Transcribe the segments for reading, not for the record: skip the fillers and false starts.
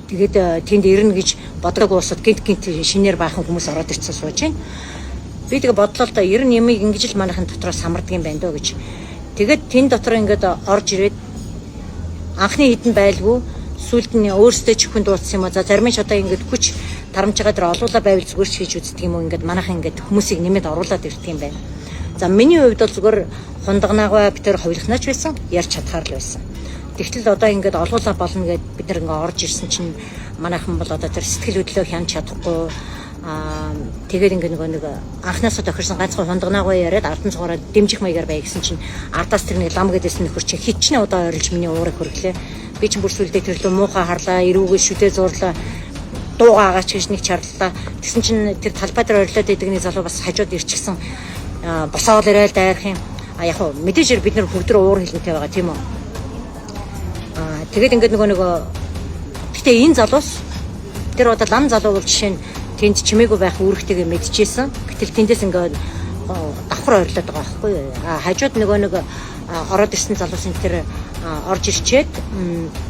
Тэгээд тэнд ирнэ гэж бодог уусад гинт гинт шинээр баахан хүмүүс ороод ирсэн сууж байна. Би тэгээ бодлоо л да, ер нь ямыг ингэж л манайхан дотроос самардаг юм байна дөө гэж. Тэгээд тэн дотор ингээд орж ирээд анхны хідэн байлгүй, сүүлд нь өөрсдөө ч хүн дуудсан юм а. За, зарим нь ч одоо ингээд хүч тарамж байгаа дээр олуула байвал зүгээр ч хийж үздэг юм уу, ингээд манайхан ингээд хүмүүсийг нэмээд оруулаад ирдэг юм байна. За, миний хувьд бол зүгээр хундагнаагаа бид тэр хувилхнаач байсан, ярьж чадхаар л байсан. Тэгтэл одоо ингээд олуула болно гэд бид нар ингээд орж ирсэн чинь манайхан бол одоо тэр сэтгэл хөдлөө хянаж чадахгүй, тэгээд ингээ нөгөө нэг анхнаасаа тохирсон ганцхан хундагнаагүй яриад ардан цугаараа дэмжих маягаар бай гэсэн чинь ардаас тэр нэг лам гэдээсэн нөхөр чинь хичнээн удаа ойрлж миний уурыг хөрглөө. Би чинь бүр сүлдээ тэрлөө муухай харлаа, эрүүгээ шүдэ зурлаа, дуугаа агаач гэж нэг чарлаа. Тэгсэн чинь тэр талбай дээр ойрлоод идэг нэг залуу бас хажууд ирчихсэн, босоол ирээл дайрах юм. А яг хуу мэдээж бид нар бүгд уур хилэнтэй байгаа, тийм үү? Тэгээд ингээд нөгөө нэг гэтээ энэ залуус тэр одоо лам залуу бол жишээ нь тэнд чимээгүй байх үүрэгтэйгээ мэдчихсэн. Гэтэл тэндээс ингээд давхар ойрлоод байгаа байхгүй юу? А хажууд нөгөө нэг ороод ирсэн залуусын тэр орж ирчээд,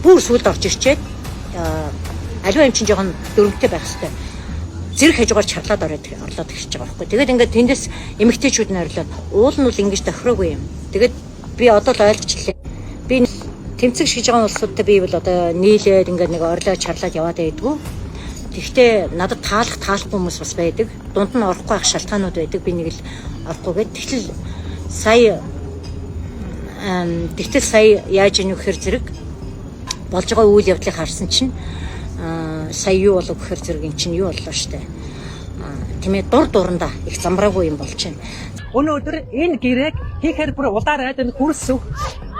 бүр сүлд орж ирчээд, аливаа юм чинь жоохон дөрвөнтэй байх хэвээр зэрэг хажуугаар чарлаад ороод орлоод ирж байгаа байхгүй. Тэгээд ингээд тэндээс эмэгтэйчүүд нь ойрлоод уул нь бол ингэж тохироогүй юм. Тэгээд би одоо л ойлгочлээ. Би тэмцэг шиж байгаа улсуудтай би бол одоо нийлээд ингээд нэг орлоо чарлаад яваад байдгүй. Тэгэхдээ надад таалах таалахгүй хүмүүс бас байдаг. Дунд нь орохгүй байх шалтгаанууд байдаг. Би нэг л орохгүй гэд. Тэгтэл сая яаж ийнү гэхэр зэрэг болж байгаа үйл явдлыг харсан чинь сая юу болов гэхэр зэрэг эн чинь юу боллоо штэ. Тийм ээ, дур дурандаа их замраагүй юм болж байна. Өнөөдөр энэ гэрээг хийхээр бүр улаар айд хөрс өг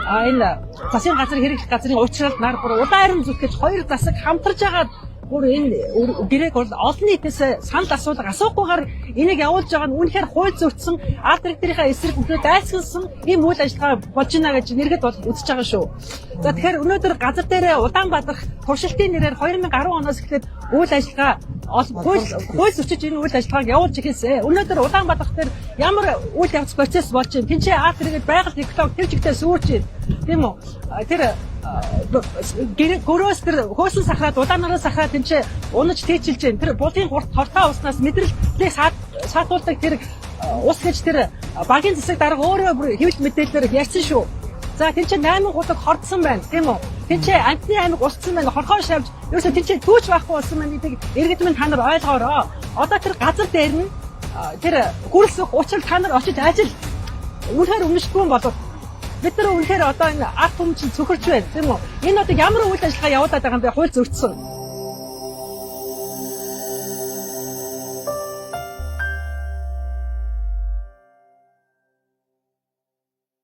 энэ засгийн газрын хэрэглэх газрын учралд нар бүр улаар зүтгэж хоёр засаг хамтарч байгаа. Бүр энэ гэрээг бол олон нийтээс санал асуулга асуухгүйгээр энийг явуулж байгаа нь үнэхээр хууль зөрчсөн, ард иргэдийнхээ эсрэг үнэхээр дайсагнасан ийм үйл ажиллагаа болж байна гэж нэргэд бол үзэж байгаа шүү. За, тэгэхээр өнөөдөр газар дээрээ Улаанбаатарх туршилтын нэрээр 2010 оноос эхлээд үйл ажиллагаа хууль зөрчиж энэ үйл ажиллагааг явуулж эхэлсэн. Өнөөдөр Улаанбаатарх дээр ямар үйл явц процесс болж байна? Тинчээ ард иргэд, байгаль, экологи тэр чигтээ сүйрч байна. Тийм үү? Тэр гөрөөс тэр хөөсөн сахараад, улаанаараа сахараад тэнцээ унаж тээчилж байна. Тэр булын хурд тортой уснаас мэдрэлтийг саатуулдаг тэр ус гэж тэр багийн засаг дарга өөрөө бүр хэвлэл мэдээлэлээр ярьсан шүү. За, тэнцээ 8 гулаг хордсон байна, тийм үү? Тэнцээ амтны аймаг устсан байна. Хорхоо шавж ерөөсөө тэнцээ түүч байхгүй болсон байна гэдэг иргэд минь, та нар ойлгоорой. Одоо тэр газар дээр нь тэр хөрөлсөх учрал та нар очиж ажил үнэхээр өмнөшгүй болов. Бид нар үнэхээр одоо энэ ард түмэн чинь цөхөрч байна, тийм үү? Энэ одоо ямар үйл ажиллагаа явуулаад байгаа юм бэ? Хууль зөрчсөн.